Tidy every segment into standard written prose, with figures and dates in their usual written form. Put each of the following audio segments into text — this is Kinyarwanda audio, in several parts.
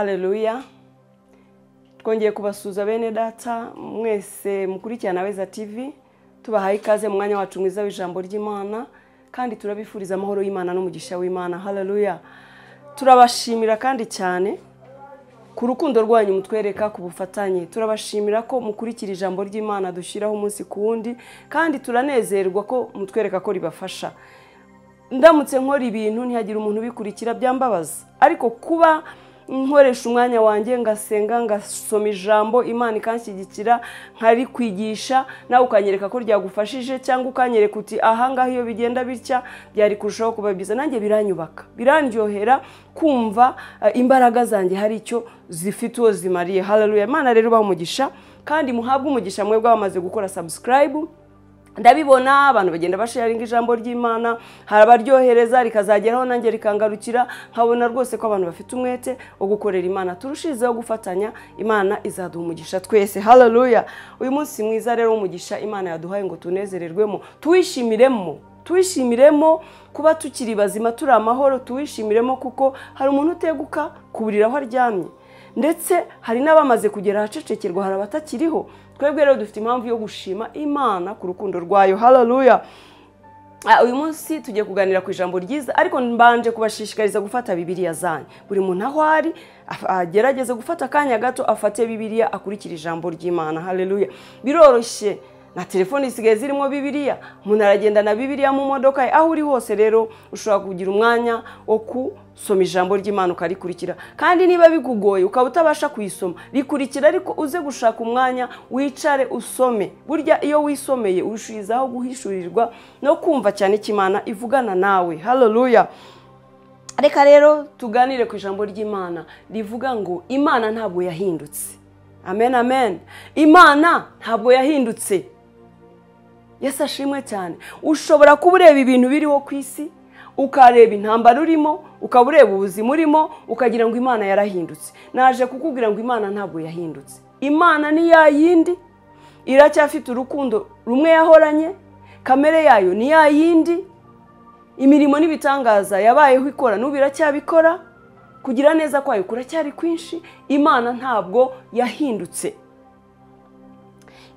Haleluya. Twongeye kubasuhuza bene data mwese mukurikirana Abeza TV, tubahaye ikaze mu mwanya wacu mwiza w'ijambo ry'Imana, kandi turabifuriza amahoro y'Imana n'umugisha w'Imana. Haleluya. Turabashimira kandi cyane ku rukundo rwanyu mutwereka ku bufatanye. Turabashimira ko mukurikira ijambo ry'Imana dushyiraho umunsi ku wundi, kandi turanezerwa ko mutwereka ko ribafasha. Ndamutse nkora ibintu ntihagira umuntu ubikurikira byambabaza, ariko kuba nkoresha umwanya wanjye ngasenga ngasoma ijambo Imana ikanshyigikira nkarikwigisha, nawe ukanyereka ko ryagufashije cyangwa ukanyereka uti aha ngaha iyo bigenda bitya byari kurushaho kuba byiza, nanjye biranyubaka, birandyohera kumva imbaraga zanjye hari icyo zifite uwo zimariye. Haleluya. Imana rero ibahe umugisha, kandi muhabwe umugisha mwebwe bamaze gukora subscribe. Ndabibona abantu bagenda basharinga ijambo ry'Imana, harabaryohereza rikazageraho nanjye rikangarukira, nkabona rwose ko abantu bafite umwete wo gukorera Imana. Turushizeho gufatanya, Imana izaduha umugisha twese. Haleluya. Uyu munsi mwiza rero w'umugisha Imana yaduhaye ngo tunezererwemo, tuwishimiremo kuba tukiri bazima turi amahoro, tuwishimiremo kuko hari umuntu uteguka kuburira aho aryamye, ndetse hari n'abamaze kugera ahacecekerwa, hari abatakiriho. Twebwe rero dufite impamvu yo gushima Imana ku rukundo rwayo. Haleluya. Uyu munsi tugiye kuganira ku ijambo ryiza, ariko mbanje kubashishikariza gufata Bibiliya zanyu. Buri muntu aho ari agerageze gufata akanya gato afate Bibiliya akurikira ijambo ry'Imana. Haleluya. Biroroshye, na telefone isigaye zirimo Bibiliya, umuntu aragenda na Bibiliya mu modoka ye, aho uri hose rero ushobora kugira umwanya wo kusoma ijambo ry'Imana ukarikurikira. Kandi niba bikugoye ukaba utabasha kuyisoma, rikurikira, ariko uze gushaka umwanya wicare usome. Burya iyo wisomeye urushizaho guhishurirwa no kumva cyane icyo Imana ivugana nawe. Haleluya. Reka rero tuganire ku ijambo ry'Imana rivuga ngo Imana ntabwo yahindutse. Amen, amen. Imana ntabwo yahindutse. Yesu ashimwe cyane. Ushobora kuba ureba ibintu biriho ku isi, ukareba intambara urimo, ukaba ureba ubuzima urimo, ukagira ngo Imana yarahindutse. Naje kukubwira ngo Imana ntabwo yahindutse. Imana ni ya yindi, iracyafite urukundo rumwe yahoranye, kamere yayo ni ya yindi, imirimo n'ibitangaza yabayeho ikora n'ubu iracyabikora, kugira neza kwayo kuracyari kwinshi. Imana ntabwo yahindutse.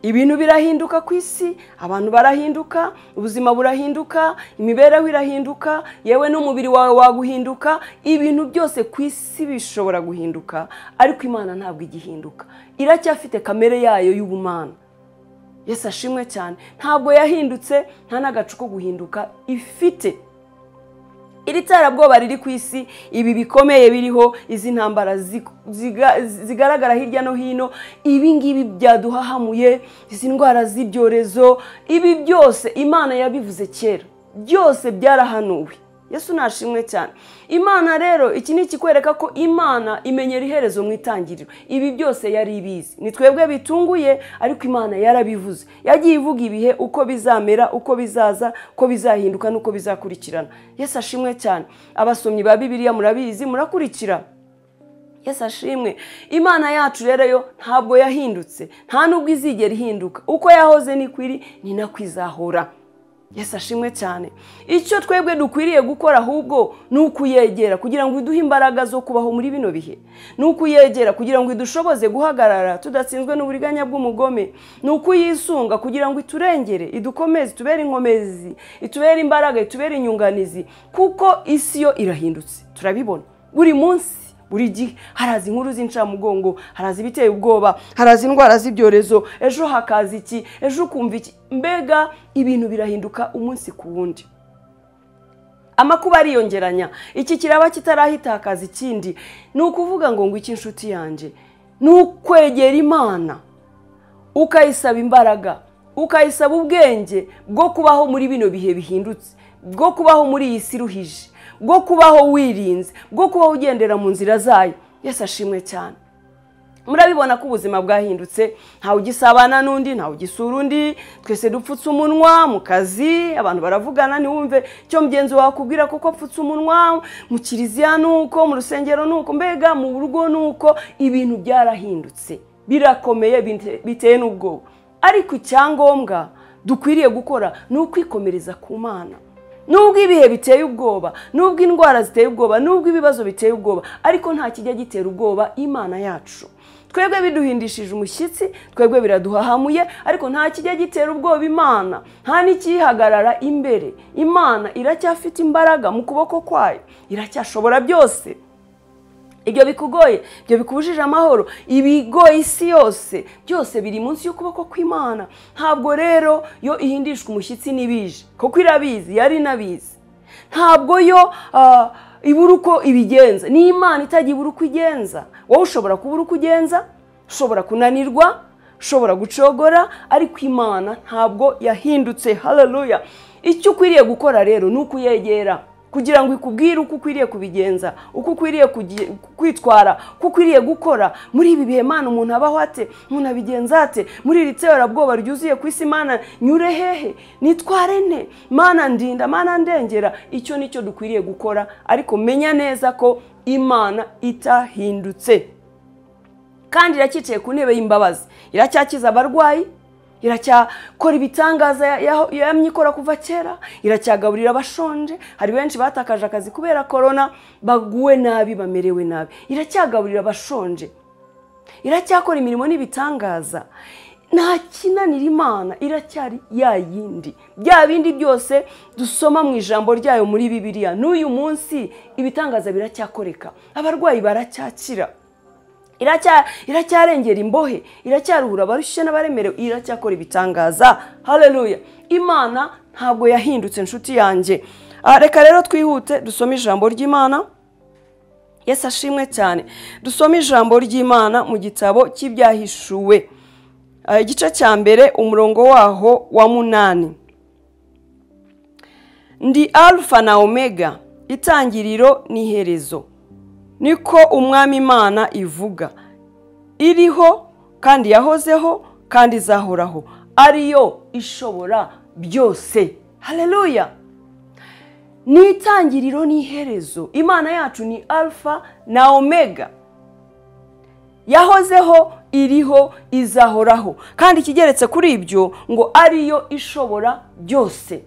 Ibintu birahinduka ku isi, abantu barahinduka, ubuzima burahinduka, imibereho irahinduka, yewe n'umubiri wawe waguhinduka, ibintu byose ku isi bishobora guhinduka, ariko Imana ntabwo igihinduka. Iracyafite kamere yayo y'ubumana. Yesu ashimwe cyane. Ntabwo yahindutse, nta n'agacu ko guhinduka ifite. Iri terabwoba riri ku isi, ibi bikomeye biriho, izi ntambara zigaragara hirya no hino, ibi ngibi byaduhahamuye, izi ndwara z'ibyorezo, ibi byose Imana yabivuze kera, byose byarahanuwe. Yesu nashimwe cyane. Imana rero iki ni ikikwereka ko Imana imenyera iherezo mu itangiriro. Ibi byose yari ibizi, ni twebwe bitunguye, ariko Imana yarabivuze. Yagiye ivuga ibihe uko bizamera, uko bizaza, uko bizahinduka n'uko bizakurikirana. Yesu ashimwe cyane. Abasomyi ba Bibiliya murabizi, murakurikira. Yesu ashimwe. Imana yacu rero yo ntabwo yahindutse, nta nubwo izigera ihinduka. Uko yahoze ni kwiri, ni nako izahora. Yesu ashimwe cyane. Icyo twebwe dukwiriye gukora ahubwo ni ukuyegera kugira ngo iduhe imbaraga zo kubaho muri bino bihe, ni ukuyegera kugira ngo idushoboze guhagarara tudatsinzwe n'uburiganya bw'umugome, ni ukuyisunga kugira ngo iturengere, idukomeze, itubere inkomezi, itubere imbaraga, itubere inyunganizi, kuko isi yo irahindutse. Turabibona buri munsi, buri gihe haraza inkuru z'incamugongo, haraza ibiteye ubwoba, haraza indwara z'ibyorezo, ejo hakaza iki, ejo ukumva iki, mbega ibintu birahinduka umunsi ku wundi. Amakuba ariyongeranya, iki kiraba kitarahita hakaza ikindi. Ni ukuvuga ngo iki inshuti yanjye, ni ukwegera Imana ukayisaba imbaraga, ukayisaba ubwenge bwo kubaho muri bino bihe bihindutse, bwo kubaho muri iyi si iruhije, bwo kubaho wirinze, bwo kubaho ugendera mu nzira zayo. Yesu ashimwe cyane. Murabibona ko ubuzima bwahindutse, ntawe ugisabana n'undi, ntawe ugisura undi, twese dupfutse umunwa mu kazi, abantu baravugana ntiwumve icyo mugenzi wawe akubwira kuko apfutse umunwa, mu kiliziya nuko, mu rusengero nuko, mbega mu rugo nuko, ibintu byarahindutse, birakomeye, biteye n'ubwoba. Ariko icyangombwa dukwiriye gukora ni ukwikomereza ku Mana. Nubwo ibihe biteye ubwoba, nubwo indwara ziteye ubwoba, nubwo ibibazo biteye ubwoba, ariko nta kijya gitera ubwoba Imana yacu. Twebwe biduhindishije umushyitsi, twebwe biraduhahamuye, ariko nta kijya gitera ubwoba Imana, nta n'ikiyihagarara imbere. Imana iracyafite imbaraga mu kuboko kwayo, iracyashobora byose. Ibyo bikugoye, ibyo bikubujije amahoro, ibigoye isi yose, byose biri munsi y'ukuboko kw'Imana. Ntabwo rero yo ihindishwa umushyitsi n'ibije, kuko irabizi, yari inabizi. Ntabwo yo ibura uko ibigenza. Ni Imana itajya ibura uko igenza. Wowe ushobora kubura uko ugenza, ushobora kunanirwa, ushobora gucogora, ariko Imana ntabwo yahindutse. Haleluya. Icyo ukwiriye gukora rero ni ukuyegera, kugira ngo ikubwire uko ukwiriye kubigenza, uko ukwiriye kwitwara, uko ukwiriye gukora muri ibi bihe. Mana, umuntu abaho ate? Umuntu abigenza ate muri iri terabwoba ryuzuye ku isi? Mana, nyure hehe? Nitware nte? Mana ndinda, Mana ndengera. Icyo nicyo dukwiriye gukora, ariko menya neza ko Imana itahindutse, kandi iracyicaye ku ntebe y'imbabazi, iracyakiza abarwayi, iracyakora ibitangaza yamye ikora kuva kera, iracyagaburira abashonje. Hari benshi batakaje akazi kubera korona, baguwe nabi, bamerewe nabi. Iracyagaburira abashonje, iracyakora imirimo n'ibitangaza. Nta kinanira Imana, iracyari ya yindi. Bya bindi byose dusoma mu ijambo ryayo muri Bibiliya, n'uyu munsi ibitangaza biracyakoreka, abarwayi baracyakira, iracyarengera imbohe, iracyaruhura abarushye n'abaremerewe, iracyakora ibitangaza. Haleluya. Imana ntabwo yahindutse, inshuti yanjye. Reka rero twihute dusome ijambo ry'Imana. Yesu ashimwe cyane. Dusome ijambo ry'Imana mu gitabo cy'Ibyahishuwe, igice cya 1, umurongo waho wa 8. Ndi Alfa na Omega, itangiriro n'iherezo, niko Umwami Imana ivuga, iriho kandi yahozeho kandi izahoraho, ariyo ishobora byose. Haleluya. Ni itangiriro n'iherezo. Imana yacu ni Alfa na Omega, yahozeho, iriho, izahoraho, kandi ikigeretse kuri ibyo ngo ariyo ishobora byose.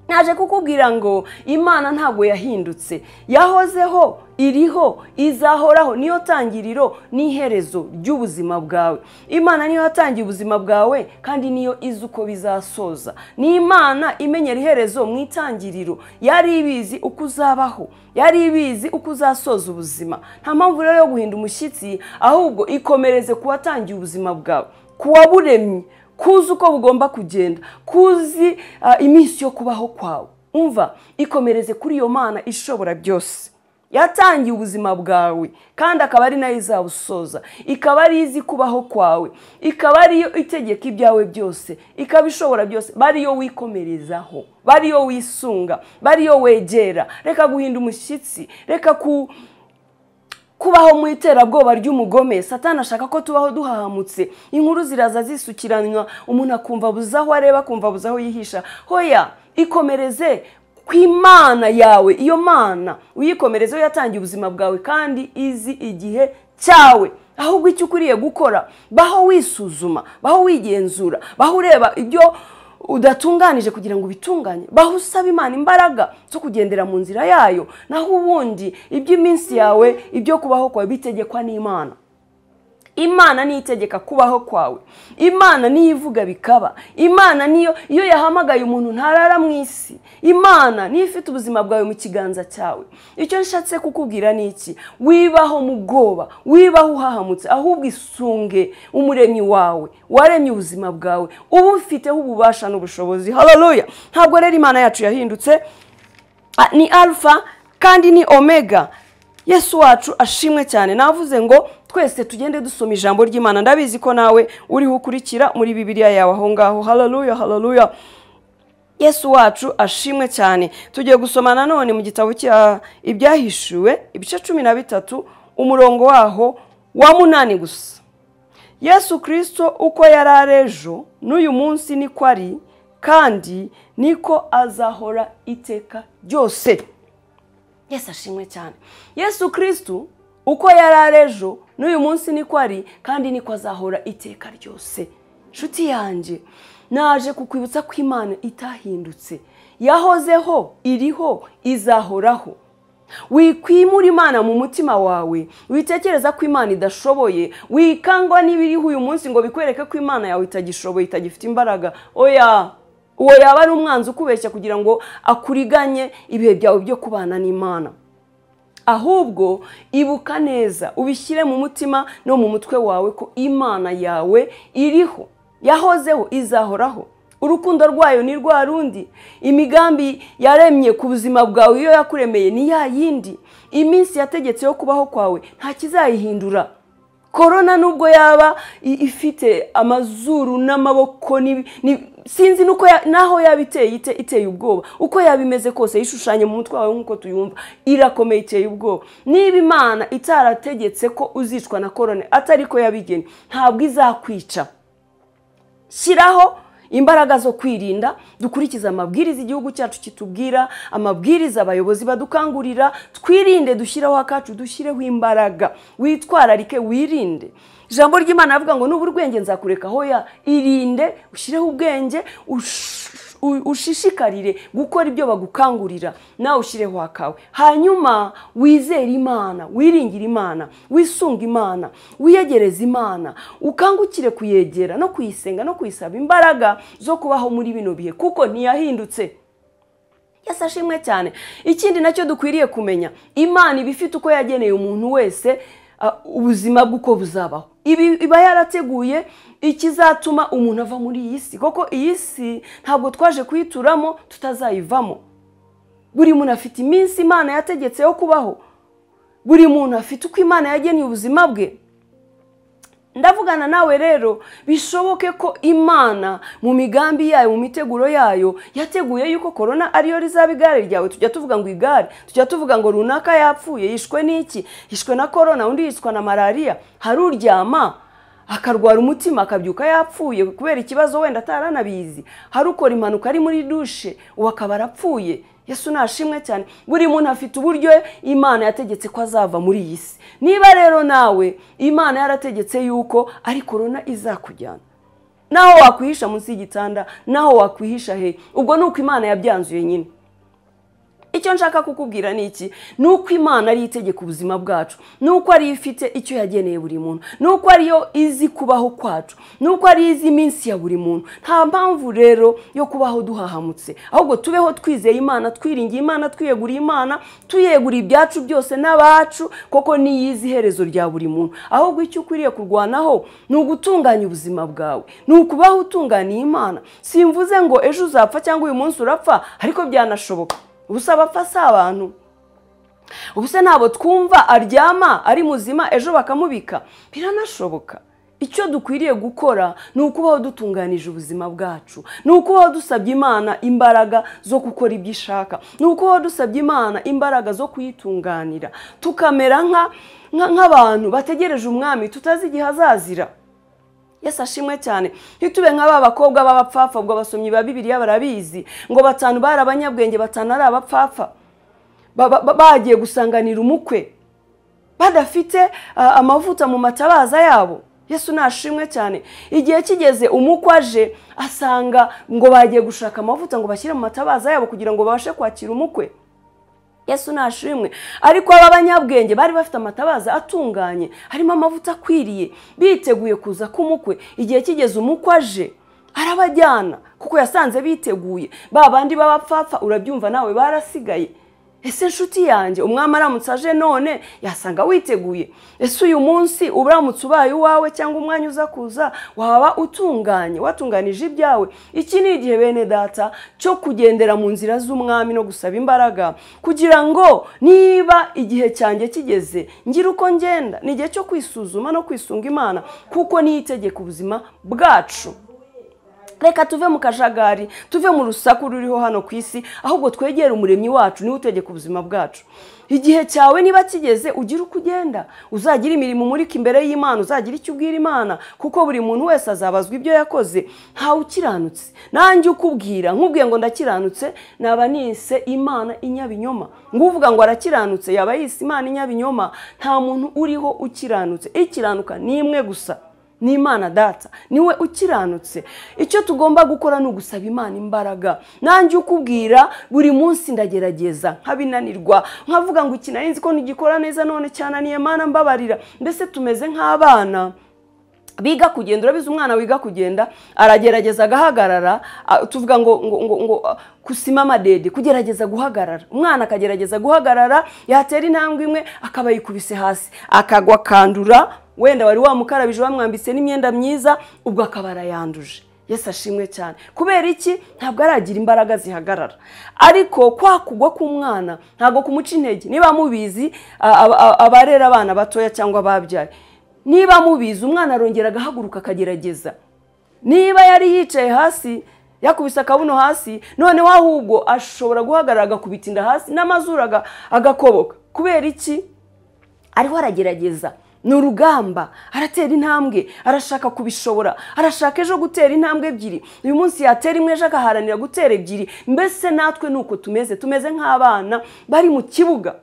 Naje kukubwira ngo Imana ntabwo yahindutse, yahozeho, iriho, izahoraho. Niyo tangiriro n'iherezo ry'ubuzima bwawe. Imana niyo yatangiye ubuzima bwawe, kandi niyo izi uko bizasoza. Ni Imana imenyera iherezo mu itangiriro. Yari ibizi uko uzabaho, yari ibizi uko uzasoza ubuzima. Nta mpamvu rero yo guhinda umushyitsi, ahubwo ikomereze kuwatangiye ubuzima bwawe, kuwaburemye, kuzi uko bugomba kugenda, kuzi iminsi yo kubaho kwawe. Umva, ikomereze kuri iyo Mana ishobora byose. Yatangiye ubuzima bwawe, kandi akaba ari nayo izabusoza, ikaba ari izi kubaho kwawe, ikaba ariyo itegeka ibyawe byose, ikaba ishobora byose. Bariyo wikomerezaho, bariyo wisunga, bariyo wegera. Reka guhinda umushyitsi, reka kubaho mu iterabwoba ry'umugome. Satani ashaka ko tubaho duhahamutse, inkuru ziraza zisukiranywa, umuntu akumva buzaho areba, akumva buzaho yihisha. Hoya, ikomereze ku Imana yawe. Iyo Mana uyikomereze, yatangiye ubuzima bwawe kandi izi igihe cyawe. Ahubwo icyo ukwiriye gukora, baho wisuzuma, baho wigenzura, baho ureba ibyo udatunganije kugira ngo ubitunganye, baho usaba Imana imbaraga zo kugendera mu nzira yayo. Naho ubundi iby'iminsi yawe, ibyo kubaho kwawe bitegekwa n'Imana. Imana niyo itegeka kubaho kwawe, Imana niyo ivuga bikaba, Imana niyo iyo yahamagaye umuntu ntarara mu isi, Imana niyo ifite ubuzima bwawe mu kiganza cyawe. Icyo nshatse kukubwira ni iki: wibaho mu bwoba, wibaho uhahamutse, ahubwo isunge umuremyi wawe waremye ubuzima bwawe, uba ufiteho ububasha n'ubushobozi. Haleluya. Ntabwo rero Imana yacu yahindutse, ni Alfa kandi ni Omega. Yesu wacu ashimwe cyane. Navuze ngo twese tugende dusoma ijambo ry'Imana. Ndabizi ko nawe uriho ukurikira muri Bibiliya yawe aho ngaho. Haleluya, haleluya. Yesu wacu ashimwe cyane. Tugiye gusoma nanone mu gitabo cya Ibyahishuwe ibice 13, umurongo waho wa 8 gusa. Yesu Kristo uko yari ari ejo n'uyu munsi niko ari, kandi niko azahora iteka ryose. Yesu ashimwe cyane. Yesu Kristo uko yari ari ejo n'uyu munsi niko ari, kandi niko azahora iteka ryose. Nshuti yanjye, Naje kukwibutsa ko Imana itahindutse, yahozeho, iriho, izahoraho. Wikwimura Imana mu mutima wawe, witekereza ko Imana idashoboye, wikangwa n'ibiriho uyu munsi ngo bikwereke ko Imana yawe itagishoboye, itagifite imbaraga. Oya, uwo yaba ari umwanzi ukubeshya kugira ngo akuriganye ibihe byawe byo kubana n'Imana. Ahubwo ibuka neza, ubishyire mu mutima no mu mutwe wawe ko Imana yawe iriho, yahozeho, izahoraho. Urukundo rwayo ni rwa rundi, imigambi yaremye ku buzima bwawe iyo yakuremeye ni ya yindi, iminsi yategetse yo kubaho kwawe nta kizayihindura. Korona nubwo yaba ifite amazuru n'amaboko, sinzi nuko naho yaba iteye ubwoba, uko yaba imeze kose yishushanye mu mutwe wawe nk'uko tuyumva, irakomeye, iteye ubwoba. Niba Imana itarategetse ko uzicwa na korona atari ko yabigennye, ntabwo izakwica. Shyiraho imbaraga zo kwirinda, dukurikize amabwiriza igihugu cyacu kitubwira, amabwiriza abayobozi badukangurira, twirinde, dushyireho akacu, dushyireho imbaraga, witwararike, wirinde. Ijambo ry'Imana avuga ngo nubu urwenge nzakureka. Hoya, irinde, ushyireho ubwenge, ushishikarire gukora ibyo bagukangurira, nawe ushyireho akawe. Hanyuma wizere Imana, wiringire Imana, wisunge Imana, wiyegereze Imana, ukangukire kuyegera no kuyisenga no kuyisaba imbaraga zo kubaho muri bino bihe, kuko ntiyahindutse. Yesu ashimwe cyane. Ikindi nacyo dukwiriye kumenya, Imana iba ifite uko yageneye umuntu wese ubuzima bw'uko buzabaho. Iba yarateguye ikizatuma umuntu ava muri iyi si, kuko iyi si ntabwo twaje kuyituramo tutazayivamo. Buri muntu afite iminsi Imana yategetse yo kubaho, buri muntu afite uko Imana yagennye ubuzima bwe. Ndavugana nawe rero, bishoboke ko Imana mu migambi yayo, mu miteguro yayo, yateguye yuko korona ariyo rizaba igare ryawe. Tujya tuvuga ngo igare, tujya tuvuga ngo runaka yapfuye, yishwe n'iki, yishwe na korona, undi yishwe na malariya. Hari uryama akarwara umutima akabyuka yapfuye kubera ikibazo wenda ataranabizi. Hari ukora impanuka ari muri dushe, uwo akaba arapfuye. Yesu nashimwe cyane. Buri muntu afite uburyo Imana yategetse ko azava muri iyi si. Niba rero nawe Imana yarategetse yuko ari korona izakujyana, naho wakwihisha munsi y'igitanda, naho wakwihisha he, ubwo nuko Imana yabyanzuye nyine. Icyo nshaka kukubwira ni iki? Nuko Imana ari itegeka ubuzima bwacu, nuko ari ifite icyo yageneye buri muntu, nuko ariyo izi kubaho kwacu, nuko ari izi iminsi ya buri muntu. Nta mpamvu rero yo kubaho duhahamutse, ahubwo tubeho twizeye Imana, twiringiye Imana, twiyeguriye Imana, tuyeguriye ibyacu byose n'abacu, koko niyizi iherezo rya buri muntu. Ahubwo icyo ukwiriye kurwanaho ni ugutunganya ubuzima bwawe, ni ukubaho utunganiye Imana. Simvuze ngo ejo uzapfa cyangwa uyu munsi urapfa, ariko byanashoboka. Ubusa abapfa si abantu, ubuse ntabwo twumva aryama ari muzima ejo bakamubika, biranashoboka. Icyo dukwiriye gukora ni ukubaho dutunganije ubuzima bwacu, ni ukubaho dusabye Imana imbaraga zo gukora ibyo ishaka, ni ukubaho dusabye Imana imbaraga zo kuyitunganira, tukamera nk'abantu bategereje umwami tutazi igihe azazira. Yesu ashimwe cyane. Ntitube nk'aba bakobwa b'abapfapfa, ubwo abasomyi ba Bibiliya barabizi ngo batanu bari abanyabwenge, batanu ari abapfapfa, bagiye gusanganira umukwe badafite amavuta mu matabaza yabo. Yesu nashimwe cyane. Igihe kigeze umukwe aje asanga ngo bagiye gushaka amavuta ngo bashyire mu matabaza yabo kugira ngo babashe kwakira umukwe. Yesu nashimwe. Ariko aba banyabwenge bari bafite amatabaza atunganye, harimo amavuta akwiriye, biteguye kuza k'umukwe. Igihe kigeze umukwe aje arabajyana kuko yasanze biteguye. Ba bandi b'abapfapfa urabyumva nawe barasigaye. Ese nshuti yanjye, umwami aramutse aje none yasanga witeguye? Ese uyu munsi uramutse ubaye uwawe cyangwa umwanya uza kuza waba utunganye, watunganije ibyawe? Iki ni igihe bene data cyo kugendera mu nzira z'umwami no gusaba imbaraga, kugira ngo niba igihe cyanjye kigeze ngire uko ngenda. Ni igihe cyo kwisuzuma no kwisunga Imana, kuko niyo itegeka ubuzima bwacu. Reka tuve mu kajagari, tuve mu rusaku ruriho hano ku isi, ahubwo twegere umuremyi wacu, niwe utegeka ubuzima bwacu. Igihe cyawe niba kigeze ugira uko ugenda, uzagira imirimo umurika imbere y'Imana, uzagira icyo ubwira Imana, kuko buri muntu wese azabazwa ibyo yakoze. Ntawe ukiranutse. Nanjye ukubwira, nkubwiye ngo ndakiranutse, naba nise Imana inyabinyoma. Nguvuga ngo arakiranutse yaba yise Imana inyabinyoma. Nta muntu uriho ukiranutse, ikiranuka ni imwe gusa. Ni Imana data, niwe ukiranutse. Icyo tugomba gukora ni ugusaba Imana imbaraga. Nanjye ukubwira buri munsi ndagerageza nkabinanirwa, nkavuga ngo iki nari nzi ko nigikora neza none cyananiye, Mana mbabarira. Mbese tumeze nk'abana biga kugenda. Urabizi umwana wiga kugenda aragerageza agahagarara, tuvuga ngo ngo ngo ngo kusimama dede, kugerageza guhagarara. Umwana akagerageza guhagarara, yatera intambwe imwe akaba yikubise hasi, akagwa akandura, wenda wari wamukarabije wamwambitse n'imyenda myiza, ubwo akaba arayanduje. Yesu ashimwe cyane. Kubera iki? Ntabwo aragira imbaraga zihagarara. Ariko kwa kugwa k'umwana ntabwo kumuca intege. Niba mubizi abarera abana batoya cyangwa ababyaye, niba mubizi umwana arongera agahaguruka akagerageza. Niba yari yicaye hasi yakubise akabuno hasi, noneho ahubwo ashobora guhagarara agakubita inda hasi n'amazuru agakoboka. Kubera iki? Ariho aragerageza. Ni urugamba, aratera intambwe, arashaka kubishobora, arashaka ejo gutera intambwe ebyiri, uyu munsi yatera imwe ejo agaharanira gutera ebyiri. Mbese natwe nuko tumeze, tumeze nk'abana bari mu kibuga.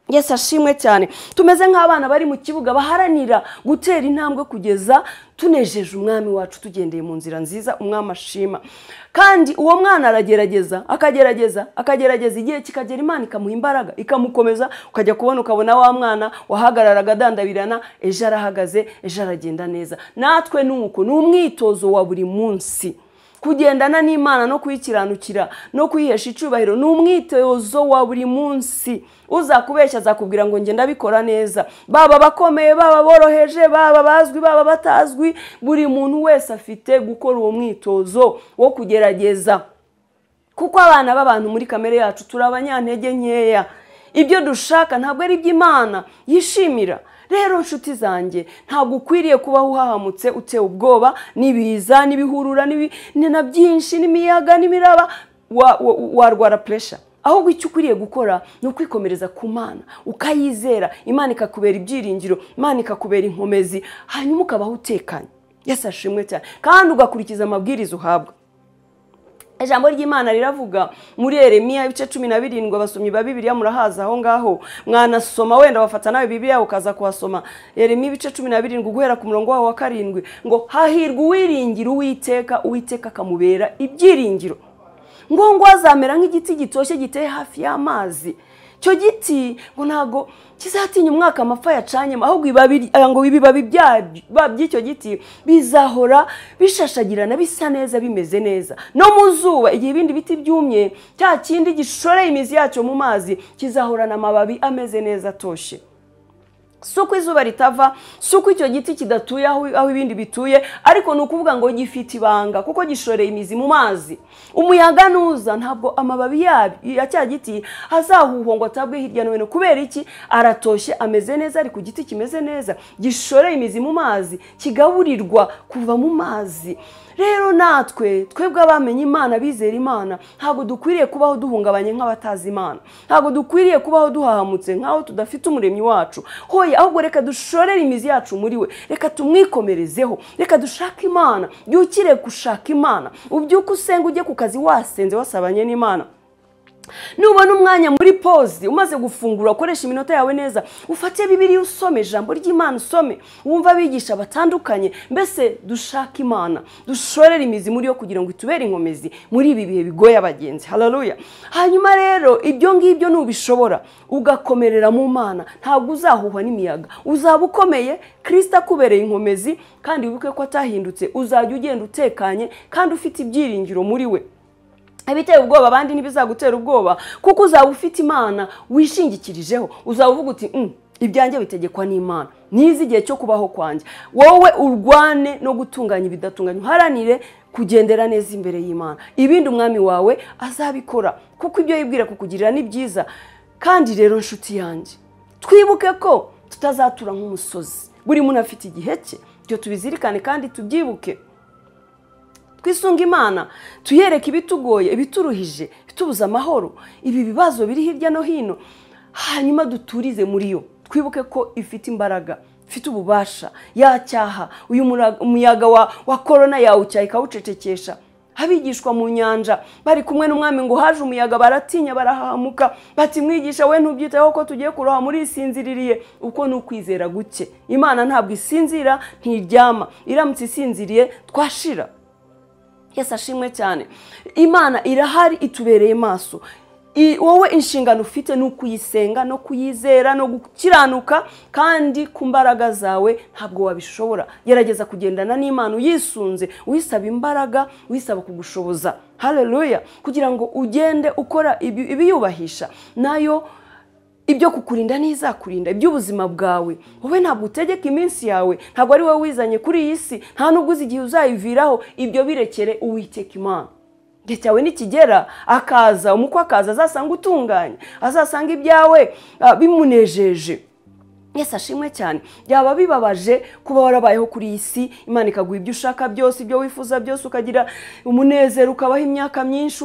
Yesu ashimwe cyane. Tumeze nk'abana bari mu kibuga baharanira gutera intambwe kugeza tunejeje umwami wacu, tugendeye mu nzira nziza umwami ashima. Kandi uwo mwana aragerageza, akagerageza, akagerageza, igihe kikagera Imana ikamuha imbaraga, ikamukomeza, ukajya kubona ukabona wa mwana wahagararaga adandabirana, ejo arahagaze, ejo aragenda neza. Natwe nuko ni umwitozo wa buri munsi. Kugendana n'Imana no kuyikiranukira no kuyihesha icyubahiro ni umwitozo wa buri munsi. Uzakubeshya azakubwira ngo ngenda bikora neza, baba bakomeye, baba boroheje, baba bazwi, baba batazwi, buri muntu wese afite gukora uwo mwitozo wo kugerageza. Kuko abana b'abantu muri kamere yacu turi abanyantege nkeya, ibyo dushaka ntabwo ari iby'Imana yishimira. Rero nshuti zanjye, ntabwo ukwiriye kubaho uhahamutse utewe ubwoba n'ibiza n'ibihurura na byinshi n'imiyaga n'imiraba, warwara pressure. Ahubwo icyo ukwiriye gukora ni ukwikomereza ku Mana, ukayizera, Imana ikakubera ibyiringiro, Imana ikakubera inkomezi, hanyuma ukabaho utekanye. Yesu ashimwe cyane. Kandi ugakurikiza amabwiriza uhabwa. Ijambo ry'Imana riravuga muri Yeremiya ibice 17, abasomyi ba Bibiliya murahaza aho ngaho, mwanasoma wenda bafata nawe Bibiliya ukaza kuhasoma. Yeremiya ibice 17 guhera ku murongo waho wa 7 ngo hahirwa uwiringira Uwiteka, Uwiteka akamubera ibyiringiro. Ngo ngo azamera nk'igiti gitoshye giteye hafi y'amazi. Cyo giti ngo ntago kizatinya umwaka amapfa yacanyemo, ahubwo ngo ibibabi by'icyo giti bizahora bishashagirana, bisa neza, bimeze neza. No mu zuba igihe ibindi biti byumye, cya kindi gishoreye imizi yacyo mu mazi kizahorana amababi ameze neza atoshye. Suko izuba ritava, suko icyo giti kidatuye aho ibindi bituye, ariko ni ukuvuga ngo gifite ibanga kuko gishoreye imizi mu mazi. Umuyaga nuza ntabwo amababi ya cya giti azahuhwa ngo atabwe hirya no hino. Kubera iki? Aratoshye, ameze neza, ari ku giti kimeze neza, gishoreye imizi mu mazi, kigaburirwa kuva mu mazi. Rero natwe twebwe abamenye Imana, bizera Imana, ntabwo dukwiriye kubaho duhungabanye nk'abatazi Imana, ntabwo dukwiriye kubaho duhahamutse nk'aho tudafite umuremyi wacu. Hoya, ahubwo reka dushorere imizi yacu muri we, reka tumwikomerezeho, reka dushake Imana. Byukire gushaka Imana, ubyuke usenga, ujye ku kazi wasenze, wasabanye n'Imana. Nubona umwanya muri pause umaze gufungura, ukoresha iminota yawe neza, ufate Bibiliya usome ijambo ry'Imana, usome wumva abigisha batandukanye. Mbese dushaka Imana, dushorere imizi muri yo kugira ngo itubere inkomezi muri ibi bihe bigoye abagenzi. Haleluya. Hanyuma rero ibyo ngibyo nubishobora ugakomerera mu Mana, ntabwo uzahuhwa n'imiyaga, uzaba ukomeye, Kristo akubereye inkomezi, kandi wibuke ko atahindutse, uzajya ugenda utekanye kandi ufite ibyiringiro muri we. Ibiteye ubwoba abandi ntibizagutera ubwoba, kuko uzaba ufite Imana wishingikirijeho. Uzaba uvuga uti ibyanjye bitegekwa n'Imana, nizi igihe cyo kubaho kwanjye. Wowe urwane no gutunganya ibidatunganye, uharanire kugendera neza imbere y'Imana, ibindi umwami wawe azabikora, kuko ibyo yibwira kukugirira ni byiza. Kandi rero nshuti yanjye, twibuke ko tutazatura nk'umusozi, buri muntu afite igihe cye, ibyo tubizirikane kandi tubyibuke. Twisunga Imana, tuyereke ibitugoye, ibituruhije, bitubuza amahoro, ibi bibazo biri hirya no hino, hanyuma duturize muri yo. Twibuke ko ifite imbaraga, ifite ububasha, yacyaha uyu muyaga wa corona yawucyaha ikawucecekesha. Abigishwa mu nyanja bari kumwe n'umwami ngo haje umuyaga baratinya barahamuka bati mwigisha we ntubyitaho ko tugiye kuroha muri isinziririye. Uko ni ukwizera guke. Imana ntabwo isinzira, ntiryama. Iramutse isinziriye twashira. Yesu ashimwe cyane. Imana irahari itubereye maso. Wowe inshingano ufite ni ukuyisenga no kuyizera no gukiranuka, kandi ku mbaraga zawe ntabwo wabishobora. Gerageza kugendana n'Imana uyisunze, uyisaba imbaraga, uyisaba kugushoboza. Haleluya! Kugira ngo ugende ukora ibiyubahisha, nayo ibyo kukurinda n'izakurinda, iby'ubuzima bwawe. Wowe ntabwo utegeka iminsi yawe, ntabwo ari wowe wizanye kuri iyi si, nta nubwo uzi igihe uzayiviraho. Ibyo birekere Uwiteka Imana. Igihe cyawe nikigera akaza, umukwe akaza, azasanga utunganye, azasanga ibyawe bimunejeje. Yesu ashimwe cyane. Byaba bibabaje kuba warabayeho kuri iyi si, Imana ikaguha ibyo ushaka byose, ibyo wifuza byose, ukagira umunezero, ukabaho imyaka myinshi,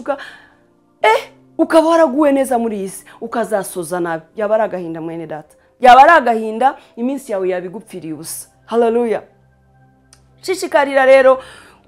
ukaba waraguwe neza muri iyi si, ukazasoza nabi. Byaba ari agahinda mwene data, byaba ari agahinda, iminsi yawe yabigupfiriye ubusa. Haleluya! Shishikarira rero,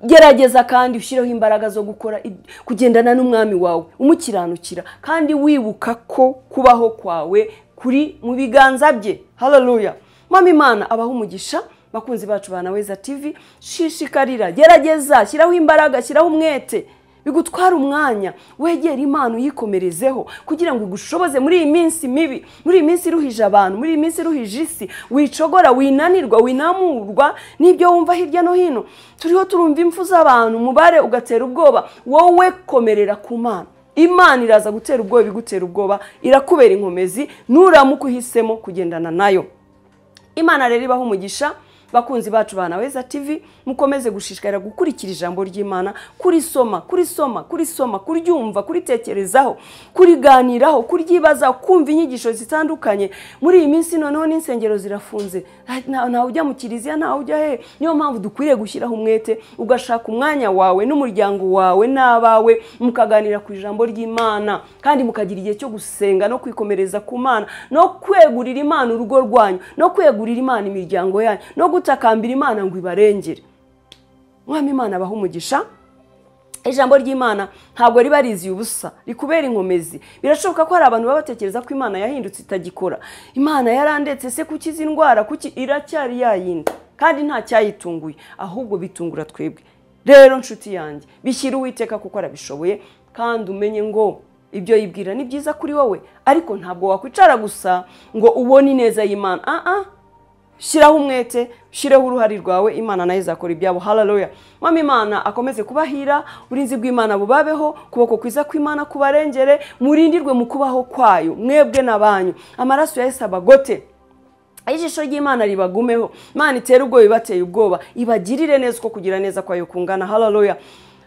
gerageza kandi ushyireho imbaraga zo gukora, kugendana n'umwami wawe umukiranukira, kandi wibuka ko kubaho kwawe kuri mu biganza bye. Haleluya! Mama Imana abaha umugisha. Bakunzi bacu ba Naweza TV, shishikarira, gerageza, shyiraho imbaraga, shyiraho umwete, bigutwara umwanya, wegera Imana uyikomerezeho kugira ngo igushoboze muri iyi minsi mibi, muri iyi minsi iruhije abantu, muri iyi minsi iruhije isi. Wicogora, winanirwa, winamurwa n'ibyo wumva hirya no hino. Turiho turumva impfu z'abantu, umubare ugatera ubwoba. Wowe komerera ku Mana. Imana iraza gutera ubwoba, igutera ubwoba, irakubera inkomezi nuramuka uhisemo kugendana nayo. Imana rero ibaha umugisha. Bakunzi bacu ba Naweza TV, mukomeze gushishikara gukurikira ijambo ry'Imana, kurisoma, kurisoma, kurisoma, kuryumva, kuritekerezaho, kuriganiraho, kuryibaza, kumva inyigisho zitandukanye. Muri iyi minsi noneho n'insengero zirafunze, ntawe ujya mu kiliziya, ntawe ujya he. Niyo mpamvu dukwiriye gushyiraho umwete, ugashaka umwanya wawe n'umuryango wawe n'abawe, mukaganira ku ijambo ry'Imana, kandi mukagira igihe cyo gusenga no kwikomereza ku Mana, no kwegurira Imana urugo rwanyu, no kwegurira Imana imiryango yanyu, no gutakambira Imana ngo ibarengere. Mwami Imana abaha umugisha. Ijambo ry'Imana ntabwo riba riziye ubusa, rikubera inkomezi. Birashoboka ko hari abantu baba batekereza ko Imana yahindutse itagikora. Imana yarandetse se kuki izi ndwara, kuki iracyari yayindi, kandi nta cyayitunguye, ahubwo bitungura twebwe. Rero nshuti yanjye, bishyira Uwiteka kuko arabishoboye, kandi umenye ngo ibyo yibwira ni byiza kuri wowe, ariko ntabwo wakwicara gusa ngo ubone ineza y'Imana. Shyiraho umwete, shyireho uruhari rwawe, Imana nayo izakora ibyabo. Haleluya! Mwami Imana akomeze kubahira, uburinzi bw'Imana bubabeho, kuboko kwiza kw'Imana kubarengere, murindirwe mu kubaho kwayo mwebwe n'abanyu. Amaraso ya Yesu abagote, ijisho ry'Imana ribagumeho. Imana itere ubwoba ibateye ubwoba, ibagirire neza uko kugira neza kwayo kungana. Haleluya!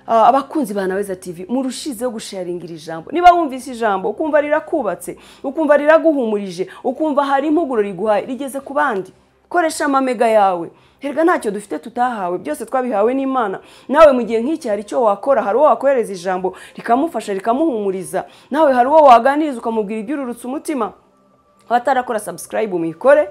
Abakunzi ba Naweza TV, murushizeho gusharingira ijambo. Niba wumvise ijambo ukumva rirakubatse, ukumva riraguhumurije, ukumva hari impuguro riguhaye, rigeze ku bandi. Koresha amamega yawe. Herga ntacyo dufite tutahawe, byose twabihawe n'Imana. Nawe mu gihe nk'iki hari icyo wakora, hari uwo wakohereza ijambo rikamufasha, rikamuhumuriza. Nawe hari uwo waganiriza ukamubwira ibyururutse umutima. Abatarakora subscribe muyikore,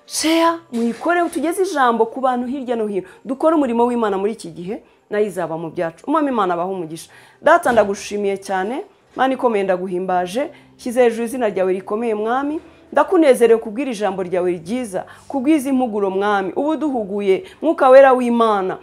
share muyikore, tugeze ijambo ku bantu hirya no hino. Dukore umurimo w'Imana muri iki gihe, nayo izaba mu byacu. Umwami Imana abaha umugisha. Data ndagushimiye cyane, Mana ikomeye ndaguhimbaje, shyize hejuru izina ryawe rikomeye Mwami. Ndakunezerewe kubwira ijambo ryawe ryiza, kubwiza impuguro Mwami, ubu duhuguye Mwuka Wera w'Imana.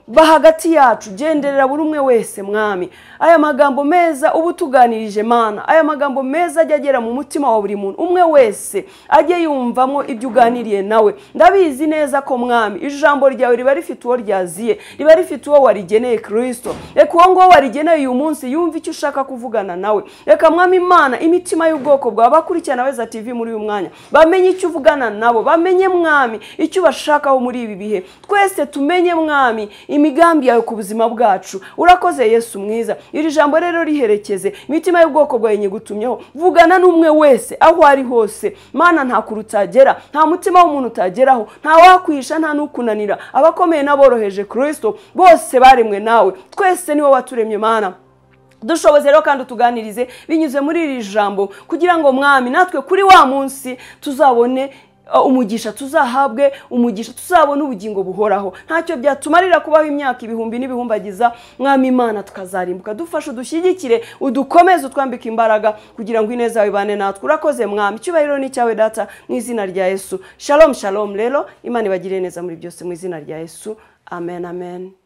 Ba hagati yacu, genderera buri umwe wese Mwami. Aya magambo meza ubu tuganirije Mana, aya magambo meza ajya agera mu mutima wa buri muntu umwe wese, ajye yumvamo ibyo uganiriye nawe. Ndabizi neza ko Mwami ijambo ryawe riba rifite uwo ryaziye, riba rifite uwo warigeneye Kristo. Reka uwo nguwo warigeneye uyu munsi yumve icyo ushaka kuvugana nawe. Reka Mwami Imana imitima y'ubwoko bwawe abakurikirana Naweza TV muri uyu mwanya bamenye icyo uvugana nabo, bamenye Mwami icyo bashakaho muri ibi bihe. Twese tumenye Mwami imigambi yawe ku buzima bwacu. Urakoze Yesu mwiza. Iri jambo rero riherekeze imitima y'ubwoko bwawe nyigutumyeho. Vugana n'umwe wese aho ari hose. Mana nta kure utagera, nta mutima w'umuntu utageraho, nta wakwisha, nta nukunanira. Abakomeye n'aboroheje Kristo bose baremwe nawe, twese niwe waturemye Mana. Dushoboze rero kandi utuganirize binyuze muri iri jambo, kugira ngo Mwami natwe kuri wa munsi tuzabone Umugisha tuzahabwe umugisha, tuzabona ubugingo buhoraho. Ntacyo byatumarira kubaho imyaka ibihumbi n'ibihumbagiza, Mwami Imana, tukazarimbuka. Dufashe, udushyigikire, udukomeze, utwambike imbaraga kugira ngo ineza yawe ibane natwe. Urakoze Mwami, icyubahiro ni icyawe Data, mu izina rya Yesu. Shalom shalom. Rero Imana ibagirire neza muri byose mu izina rya Yesu. Amen, amen.